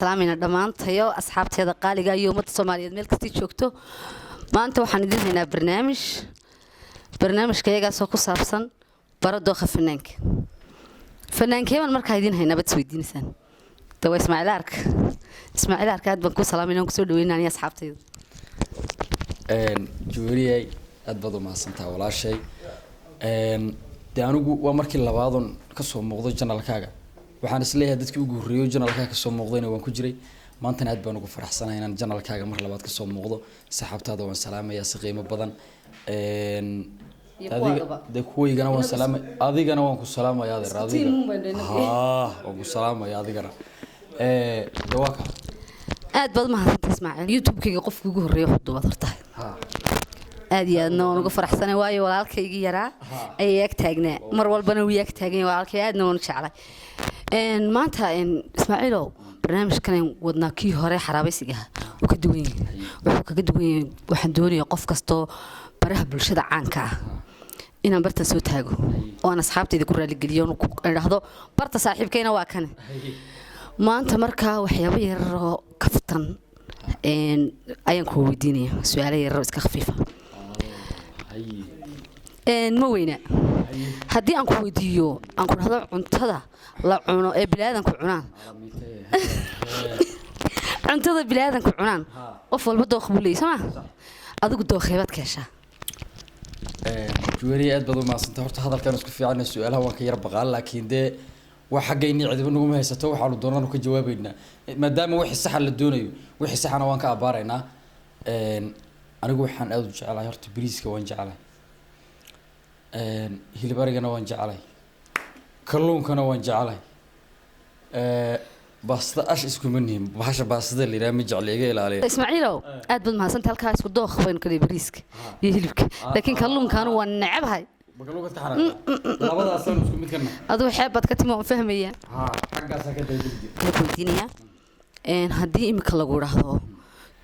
Salaamayna dhammaantayo asxaabteeda qaaliga iyo ummadda Soomaaliyeed meel kastii joogto. Maanta waxaan idin haynaa barnaamij, barnaamijka iyagaasoo ku saabsan baro dooqa fanaanka. Fanaankeebaan markaa idiin haynaa baad isweydiinaysaan. De waa Ismaaciil Ark. Ismaaciil Ark, aad baan kuu salaamayna, waan kusoo dhaweynaa aniga asxaabtayda. Juweriyay, aad baad u mahadsantaha walaashay. Dee anigu waa markii labaadon kasoo muuqdo channelkaaga. Waxaan isleeyahay dadkii ugu horreeyo channelkaaga kasoo muuqdayna waan ku jiray. Maantana aad baan ugu faraxsanahay inaan channelkaaga mar labaad kasoo muuqdo. Saxaabtaada waan salaamayaa si qiimo badan. Iyo adiga kuwaagaba. Dee kuwaygana waan salaamay, adigana waan ku salaamaya adeer. Isku adiga team uun baan dhehnay. Haa, waan ku salaamaya adigana. Dee waa ka Aad baad umahadsantay Ismaaciil. YouTube-kayga qofka ugu horreeya wuxuu duubad hortahay. Aad iyo aadna waan uga faraxsanay, waayo walaalkaygii yaraa ayay ag taagnaa, mar walbana wuu ag taagan yahay walaalkay, aadna waan u jeclay. Maanta Ismaaciilow, barnaamijkan wadnaa kii hore xaraabaysiga ahaa wuu ka duwan yahay. Wuxuu kaga duwan yahay, waxaan doonayaa qof kastoo baraha bulshada caanka ah inaan bartan soo taago oo aan asxaabtayda ku raaligeliyo oon ku idhaahdo barta saaxiibkayna waa kane. Maanta markaa waxyaabo yararoo kaftan ayaan ku weydiinaya, su-aalo yararoo iska khafiifa. Ma weyna. Haddii aan ku weydiiyo, aan ku dhahdo cuntada la cuno ee biniaadanku cunaan, cuntada biniaadanku cunaan, qof walba dooq buu leeyay, soo ma? Adigu dooqeebaad ka heshaa? Juweriya, aad baad u mahadsantahay. Horta hadalkan isku fiican, su-aalaha waan ka yar baqaan, laakiin dee waa xaggayni, cidiba naguma haysato, waxaanu doonanu ka jawaabeynaa maadaama wixii saxa la doonayo, wixii saxana waan ka abaaraynaa. Anigu waxaan aada u jecelahay horta bariiska waan jecelahay, hilib arigana waan jecelahay, kalluunkana waan jecelahay. Baastada ash iskuma nihin, bahasha baastada la yidhaha ma jecli, iga ilaaliya. Ismaaciilow, aad baad mahadsanta. Halkaa isku dooq baynu ka dhihi, bariiska iyo hilibka, laakiin kalluunkaanu waan necabahay. Ma kalluunkaad ka xanaaqdaa? Labadaasaan isku mid ka nahay. Adigu xeeb baad ka timi, waan fahmayaa. Ha, xaggaasaa ka dayday. Waxaan ku weydiinayaa, haddii imika lagu idhaahdo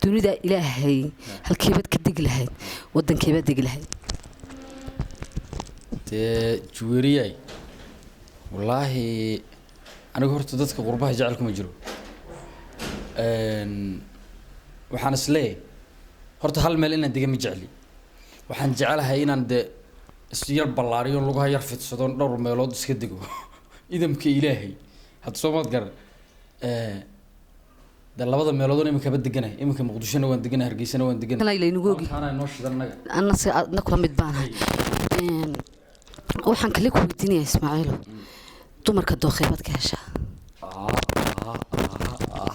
dunida Ilaahay halkeebaad ka degi lahayd, wadankeebaad degi lahayd? Dee Juweriyay, wallaahi anigu horta dadka qurbaha jecel kuma jiro. Waxaan is leeyahay horta hal meel inaan dega ma jecli. Waxaan jecelahay inaan de is yar ballaariyo, lugaha yar fidsado, dhowr meelood iska dego, idamka Ilaahay. Hadda soo maad garan. De labada meeloodon iminkaba deganahay, iminka Muqdishona waan deganahay, Hargeysana waan deganahay. Laynagu ogi. Halkaana inoo shidan annaga. Anna si adna kula mid baanahay. Waxaan kale ku weydiinayaa Ismaaciilo, dumarka dooqeebaad ka heshaa?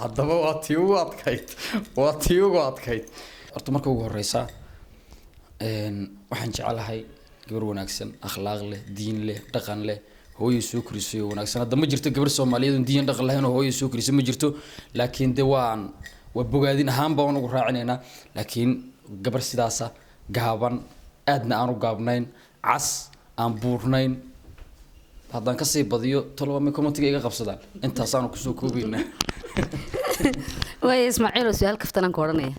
Haddaba waa tii ugu adkayd, waa tii ugu adkayd. Horta marka ugu horeysa, waxaan jecelahay gabar wanaagsan, akhlaaq leh, diin leh, dhaqan leh, hooyo soo korisay oo wanaagsan. Hadda ma jirto gabar Soomaaliyeed oon diin dhaqan lahayn oo hooyo soo korisay, ma jirto, laakiin de waa bogaadin ahaan baan ugu raacinaynaa. Laakiin gabar sidaasa, gaaban, aadna aan u gaabnayn, cas, aan buurnayn. Haddaan kasii badiyo toloba may commentiga iga qabsadaan. Intaasaanu kusoo koobaynaa. Waaya Ismaaciilo, su-aal kaftanaan ku odhanaya.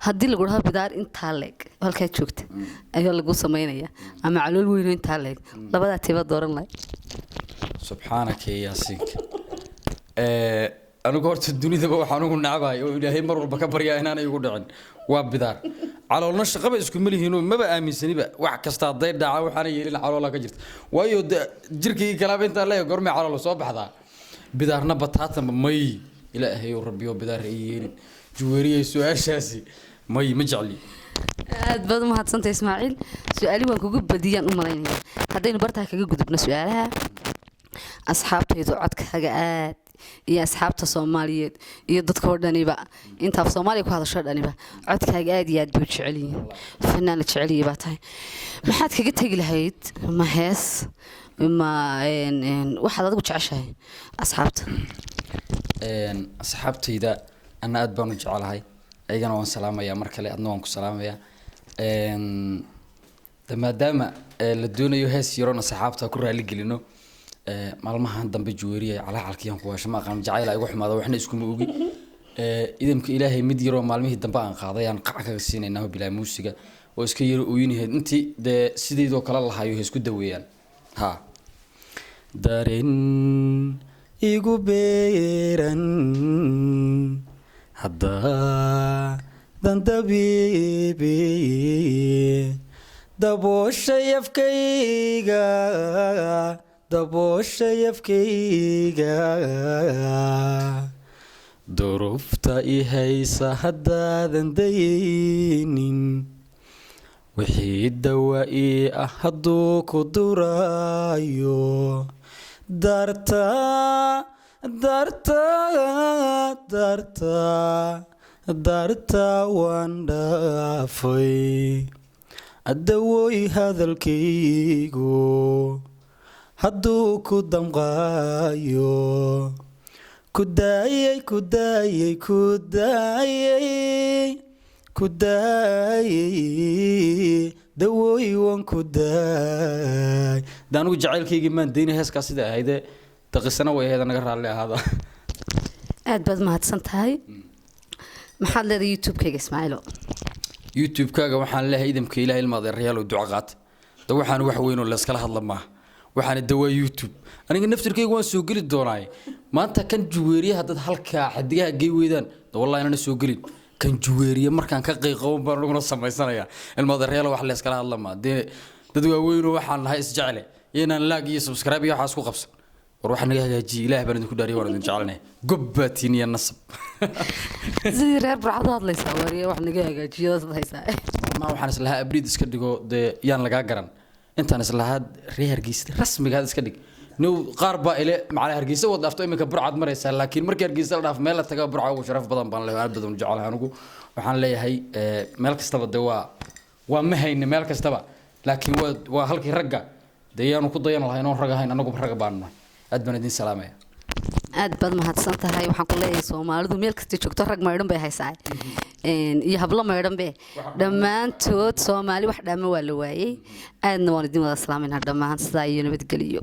Haddii lagu dhahdo bidaar intaa leeg oo halkaa joogta ayaa lagu samaynaya ama calool weyno intaa leeg, labadaa teebaa dooran lahay? Subxaanaka yaasiinka. Anigu horta dunidaba waxaan ugu nacabahay oo Ilaahay mar walba ka baryaa inaanay igu dhicin waa bidaar. Caloolna shaqaba iskuma lihiinoo maba aaminsaniba. Wax kasta hadday dhacaan, waxaana yeelin caloola ka jirta, waayo de jirkaygii kalaaba intaan leeyahay goormay calool soo baxdaa? Bidaarna bataatanba may. Ilaahayow, Rabbiyo, bidaar ay yeelin. Juweeriyay, su-aashaasi may, ma jecli. Aad baad u mahadsantay Ismaaciil. Su-aali waan kugu badiyaan u malaynaya. Haddaynu bartaa kaga gudubno su-aalaha, asxaabtaydu codkaaga aad iyo asxaabta Soomaaliyeed iyo dadkoo dhaniba, intaaf Soomaaliya ku hadasho dhaniba, codkaaga aad iyo aad bay u jecel yihiin. Fanaan la jecelyihi baa tahay. Maxaad kaga tegi lahayd? Ma hees ma waxaad adigu jeceshahay asxaabta? Asxaabtayda anna aad baan u jecelahay, ayagana waan salaamayaa mar kale, adna waan ku salaamayaa. De maadaama la doonayo hees yaroon asxaabta ku raali gelino. Maalmahan dambe Juweeriya calacalkiyaan ku waasha, ma aqaan, jacayl igu xumaada, waxna iskuma ogi. Idamka Ilaahay, mid yaroo maalmihii dambe aan qaaday aan qac kaga siinaynaa, bilaa muusiga oo iska yaro ooyinahayd, intii dee sideydoo kale lahayo ha isku daweeyaan. Ha dareen. Igu beeran haddaadan dabiibi, dabooshay afkayga, dabooshay afkayga. Duruufta i haysa haddaadan daynin, wixii dawa ii ah hadduu ku duraayo, darta, darta, darta, darta waan dhaafay. Adawooy hadalkaygu hadduu ku damqaayo, ku daayay, ku daayay, ku daayay, ku daayay, dawooy waan ku daay. De anigu jacaylkaygii maan daynay. Heeskaa sida ahayde daqisana way ahayd, naga raalli ahaada. Aad baad mahadsan tahay. Maxaad leedahay YouTube-kayga, Ismaaciilo? YouTube-kaaga waxaan leeyahay, idamka Ilaah, ilma adeerayaal oo duco qaata. Da waxaan wax weyn oo layskala hadla maaha, waxaana dawaa YouTube. Aniga naftirkayga waan soo geli doonaa. Maanta kan Juweeriye haddaad halkaa xadigaha gey weydaan, da wallahi inana soo gelin. Kan Juweeriye markaan ka qiiqaban baan aniguna samaysanaya. Ilma adeerayaal, wax layskala hadla maaha. Dee dad waaweynoo waxaan nahay isjecle, inaan like iyo subscribe iyo waxaas ku qabsan. War waxa naga hagaajiyay, Ilaah baan idinku dhaariya, waan idin jecelnahay. Gob baatiin iyo nasab. Sidii reer Burcad u hadlaysaa. Wariye, wax naga hagaajiyadaad haysaa. Ma waxaan islahaa abriid iska dhigo, dee yaan lagaa garan. Intaan islahaa reer Hargeysa rasmiga iska dhig. Now qaar baa ile macnaa Hargeysa wad dhaafto, iminka Burcad maraysaa, laakiin markii Hargeysa la dhaaf meel la taga, Burca ugu sharaf badan baan leeyahay, aad badan u jecelahay. Anigu waxaan leeyahay meel kastaba dee waa ma hayne meel kastaba, laakiin waa halkii ragga dee yaanu ku dayan lahayn oon rag ahayn. Anagu rag baanu nahay. Aad baan idin salaamaya. Aad baad mahadsan tahay. Waxaan ku leeyahay, Soomaalidu meel kasta joogto rag maydhan bay haysaa iyo hablo maydhan be. Dhammaantood Soomaali wax dhaama waa la waayey. Aadna waan idin wada salaamaynaa dhammaan. Sidaa iyo nabadgeliyo.